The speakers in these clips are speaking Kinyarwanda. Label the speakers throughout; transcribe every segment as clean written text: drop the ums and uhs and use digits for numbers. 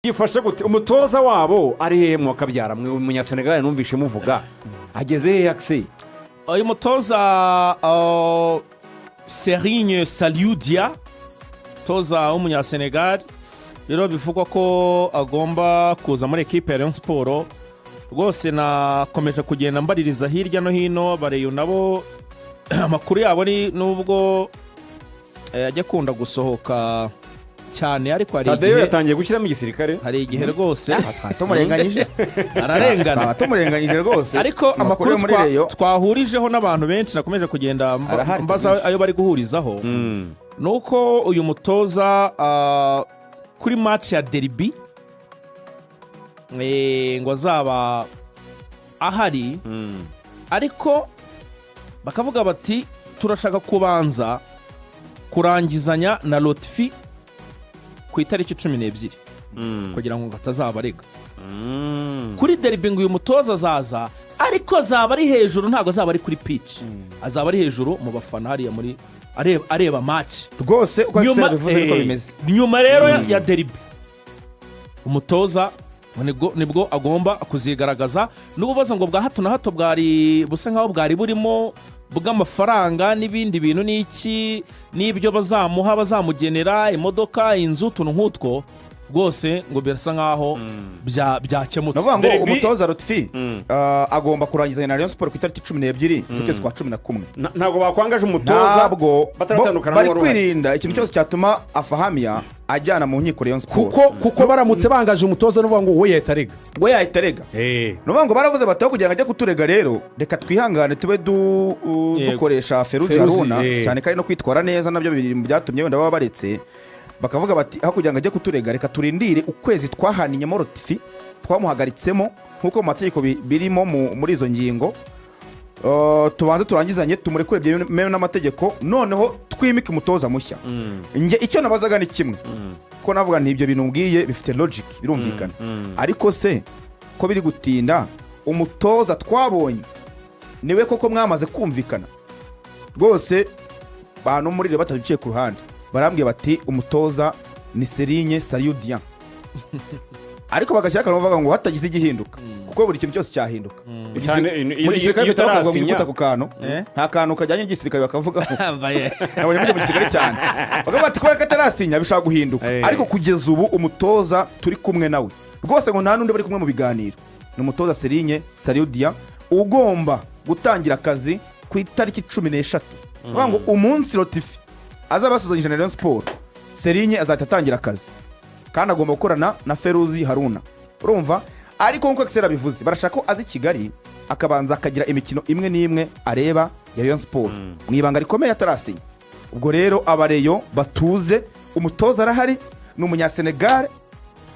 Speaker 1: Byifashe gute? Umutoza wabo ari hehe? Mwakabyara mwe, umunyasenegali numvishe muvuga ageze hehe akise?
Speaker 2: Uyu mutoza Serigne Saliou Dia, umutoza w'umunyasenegal rero, bivugwa ko agomba kuza muri ekipe ya Rayon Sports. Rwose nakomeje kugenda mbaririza hirya no hino, bareyo nabo amakuru yabo ni nubwo ajya akunda gusohoka cyane, ariko hari
Speaker 1: Tadeyo
Speaker 2: igihe
Speaker 1: yatangiye gushyiramo igisirikare.
Speaker 2: Hari igihe rwose
Speaker 3: Twaba tumurenganyije.
Speaker 2: Ararengana.
Speaker 3: Twaba tumurenganyije rwose.
Speaker 2: Ariko amakuru
Speaker 3: yo muri Rayon
Speaker 2: twahurijeho n'abantu benshi nakomeje kugenda
Speaker 3: Arahari
Speaker 2: mbaza
Speaker 3: kabisa.
Speaker 2: ayo bari guhurizaho ni uko uyu mutoza kuri match ya derby ngo azaba ahari, ariko bakavuga bati turashaka kubanza kurangizanya na Lotfi ku itariki 12 kugira ngo atazaba arega kuri derby. Ngo uyu mutoza azaza, ariko azaba ari hejuru, ntabwo azaba ari kuri pitch, azaba ari hejuru mu bafana hariya muri areba match.
Speaker 3: Rwose uko Axel bivuze niko bimeze.
Speaker 2: Nyuma rero ya derby umutoza ngo nibwo agomba kuzigaragaza. N'ububazo ngo bwa hato na hato bwari busa nkaho bwari burimo bw'amafaranga n'ibindi bintu n'iki n'ibyo bazamuha, bazamugenera imodoka, inzu, utuntu nk'utwo, rwose ngo birasa nkaho byakemutse.
Speaker 3: Ni ukuvuga ngo umutoza Lotfi agomba kurangizanya na Rayon Sports ku itariki 12 z'ukwezi kwa 11.
Speaker 1: Ntabwo bakwangaje umutoza
Speaker 3: Ntabwo
Speaker 1: bataratandukana
Speaker 3: bari
Speaker 1: n'uwari uhari.
Speaker 3: kwirinda ikintu cyose cyatuma Afahamiya ajyana mu nkiko Rayon Sports.
Speaker 4: Kuko baramutse bangaje umutoza, n'uvuga ngo we yahita arega.
Speaker 3: We yahita arega. Ni ukuvuga ngo baravuze bati aho kugira ngo ajye kuturega rero, reka twihangane tube dukoresha Feruzi
Speaker 4: Feruzi,
Speaker 3: Haruna, cyane ko ari no kwitwara neza, nabyo biri mu byatumye wenda baba baretse, bakavuga bati aho kugira ngo ajye kuturega, reka turindire ukwezi twahaninyemo Lotfi, twamuhagaritsemo nk'uko mu mategeko birimo muri izo ngingo. Tubanze turangizanye, tumurekure byemewe n'amategeko, noneho twimike umutoza mushya. Njye icyo nabazaga ni kimwe, ko navuga nti ibyo bintu mbwiye bifite logic, birumvikana, ariko se ko biri gutinda, umutoza twabonye niwe koko mwamaze kumvikana? Rwose bantu muri rero batabiciye ku ruhande barambwiye bati umutoza ni Serigne Saliou Dia, ariko bagashyira akantu bavuga ngo hatagize igihinduka, kuko buri kintu cyose cyahinduka.
Speaker 1: Cyane,
Speaker 3: Mu gisirikare
Speaker 1: iyo
Speaker 3: bahita bavuga ngo
Speaker 1: utarasinya.
Speaker 3: wikute ako kantu.
Speaker 2: Eh?
Speaker 3: Nta kantu kajyanye n'igisirikare bakavugaho.
Speaker 2: Yambaye.
Speaker 3: Nabonye mujya mu gisirikare cyane, bakavuga bati kubera ko atarasinya bishobora guhinduka. Ariko kugeza ubu umutoza turi kumwe nawe rwose, ngo nta n'undi bari kumwe mu biganiro, ni umutoza Serigne Saliou Dia ugomba gutangira akazi ku itariki 13. Bavuga ngo umunsi Lotfi azaba yasuzanyije na Rayon Sports, Serigne azahita atangira akazi, kandi agomba gukorana na Feruzi Haruna. Urumva, ariko nk'uko Axel abivuze, barashaka ko aza i Kigali akabanza akagira imikino imwe n'imwe areba ya Rayon Sports mu ibanga rikomeye atarasinya. Ubwo rero abareyo batuze, umutoza arahari, ni umunyasenegal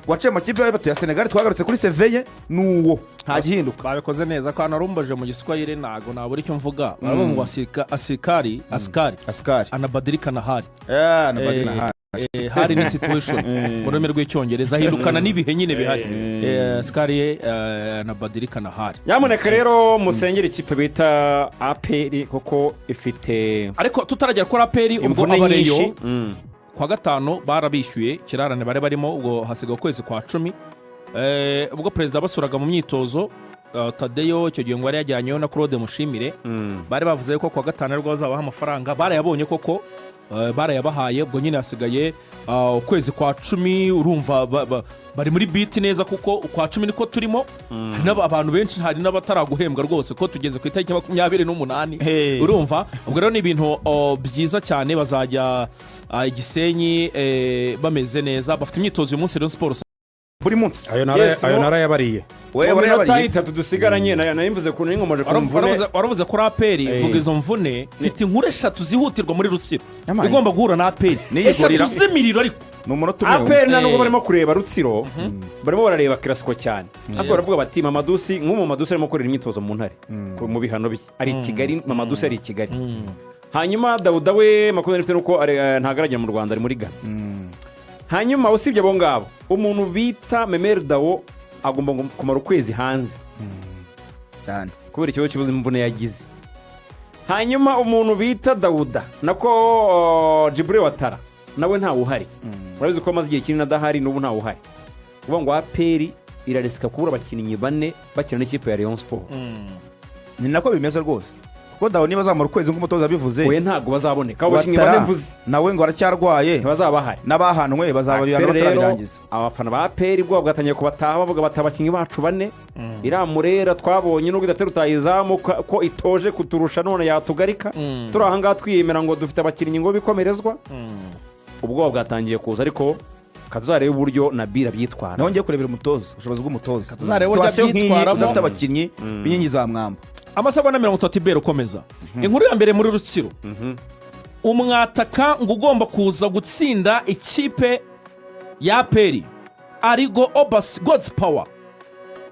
Speaker 3: waciye mu makipe y'abato ya Senegal, twagarutse kuri CV ye, ni uwo, nta gihinduka.
Speaker 2: Babikoze neza ko hano warumbaje mu Giswahili, ntabwo nabura icyo mvuga. Baravuga ngo asikari asikari
Speaker 3: asikari
Speaker 2: anabadilika na hali.
Speaker 3: Anabadilika na hali.
Speaker 2: Hari ni situation mu rurimi rw'Icyongereza, ahindukana n'ibihe nyine bihari. Asikari anabadilika na hali.
Speaker 1: Nyamuneka rero musengere ikipe bita APR kuko ifite
Speaker 2: Ariko tutaragera kuri APR, ubwo
Speaker 1: imvune
Speaker 2: abareyo
Speaker 1: nyinshi.
Speaker 2: Kwa gatanu barabishyuye ikirarane bari barimo, ubwo hasigaye ukwezi kwa 10. Ubwo perezida basuraga mu myitozo, Tadeyo icyo gihe ngo yari yajyanyeyo na Claude Mushimire. Bari bavuze ko kuwa gatanu aribwo bazabaha amafaranga, barayabonye koko, barayabahaye. Ubwo nyine hasigaye ukwezi kwa 10. Urumva bari muri biti neza, kuko ukwa 10 niko turimo. Hari abantu benshi, hari n'abataraguhembwa rwose, ko tugeze ku itariki 28.
Speaker 3: Hey.
Speaker 2: Urumva, ubwo rero ni ibintu byiza cyane. Bazajya i Gisenyi bameze neza, bafite imyitozo uyu munsi Rayon Sports.
Speaker 3: Buri munsi.
Speaker 4: Ayo
Speaker 1: Yes,
Speaker 4: ayo narayabariye.
Speaker 3: We
Speaker 1: Mu minota
Speaker 3: warayabariye.
Speaker 1: 3 dusigaranye, nayo mvuze ku ninkomoje ku mvune.
Speaker 2: Waravuze kuri APR, vuga izo mvune. Mfite inkuru eshatu zihutirwa muri Rutsiro
Speaker 3: Yamaye.
Speaker 2: igomba guhura na APR.
Speaker 3: N'iyi
Speaker 2: Eshatu
Speaker 3: gorira.
Speaker 2: z'imiriro ariko.
Speaker 3: Ni umunota umwe.
Speaker 1: APR nta nubwo barimo kureba Rutsiro, barimo barareba Classico cyane, ariko baravuga bati Mamadusi, nk'ubu Mamadusi arimo gukorera imyitozo mu Ntare mu bihano bye, ari i Kigali. Mamadusi ari i Kigali. Hanyuma Dawuda we 20 nuko ntagaragara mu Rwanda, ari muri Ghana. Hanyuma usibye abo ngabo, umuntu bita Memel Dao agomba kumara ukwezi hanze
Speaker 3: cyane
Speaker 1: kubera ikibazo cy'ubuzima, imvune yagize. Hanyuma umuntu bita Dawuda, nako Djibril Ouattara, nawe ntawe uhari. Urabizi ko amaze igihe kinini adahari, n'ubu ntawe uhari. Kuvuga ngo APR irarisika kubura abakinnyi bane bakina n'ikipe ya Rayon Sport.
Speaker 3: Ni nako bimeze rwose, kuko Dawo niba azamara ukwezi nk'umutoza yabivuze,
Speaker 1: Oya, ntabwo bazaboneka abo bakinnyi bane
Speaker 3: Ouattara
Speaker 1: mvuze.
Speaker 3: Nawe ngo aracyarwaye.
Speaker 1: Ntibazaba bahari.
Speaker 3: N'abahanwe bazaba ibihano
Speaker 1: Axel rero,
Speaker 3: batarabirangiza.
Speaker 1: abafana ba APR ubwoba bwatangiye kubataha, bavuga bati: "Abakinnyi bacu bane, iriya Murera twabonye nubwo idafite rutayizamu ko itoje kuturusha, none yatugarika turi aha ngaha twiyemera ngo dufite abakinnyi ngo bikomerezwa." Ubwoba bwatangiye kuza, ariko katuzarebe uburyo Nabira abyitwara.
Speaker 3: Nawe ngiye kurebera umutoza, ubushobozi bw'umutoza.
Speaker 2: Tuzarebe uburyo
Speaker 3: Situation nk'iyi,
Speaker 2: abyitwaramo.
Speaker 3: udafite abakinnyi b'inkingi za mwamba.
Speaker 2: Amasegonda 30 ibera ukomeza. Inkuru ya mbere muri Rutsiro, umwataka ngo ugomba kuza gutsinda ikipe ya APR, Arigo Obasi God's Power.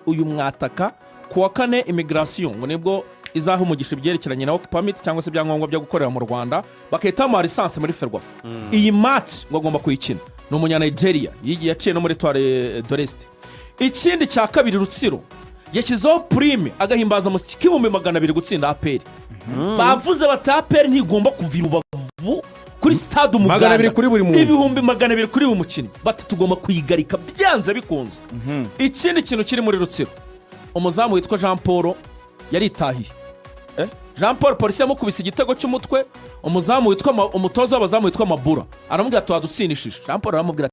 Speaker 2: Uyu mwataka ku wa kane immigration ngo nibwo izaha umugisha ibyerekeranye na work permit cyangwa se ibyangombwa byo gukorera mu Rwanda, bagahita bamuha licence muri FERWAFA. Iyi match ngo agomba kuyikina. Ni umunyanigeria, yigiye, yaciye no muri Etoile de l'Est. Ikindi cya kabiri, Rutsiro yashyizeho prime, agahimbazamusyi k'200,000 gutsinda APR. Bavuze bati: "APR ntigomba kuva i Rubavu kuri stade Umuganda."
Speaker 4: 200 kuri buri muntu.
Speaker 2: 200,000 kuri buri mukinnyi. Bati: "Tugomba kuyigarika byanze bikunze." Ikindi kintu kiri muri Rutsiro, umuzamu witwa Jean Paul yaritahiye.
Speaker 3: Eh?
Speaker 2: Jean Paul, polisi yamukubise igitego cy'umutwe. Umuzamu witwa umutoza w'abazamu witwa Mabura aramubwira ati: "Wadutsindishije." Jean Paul aramubwira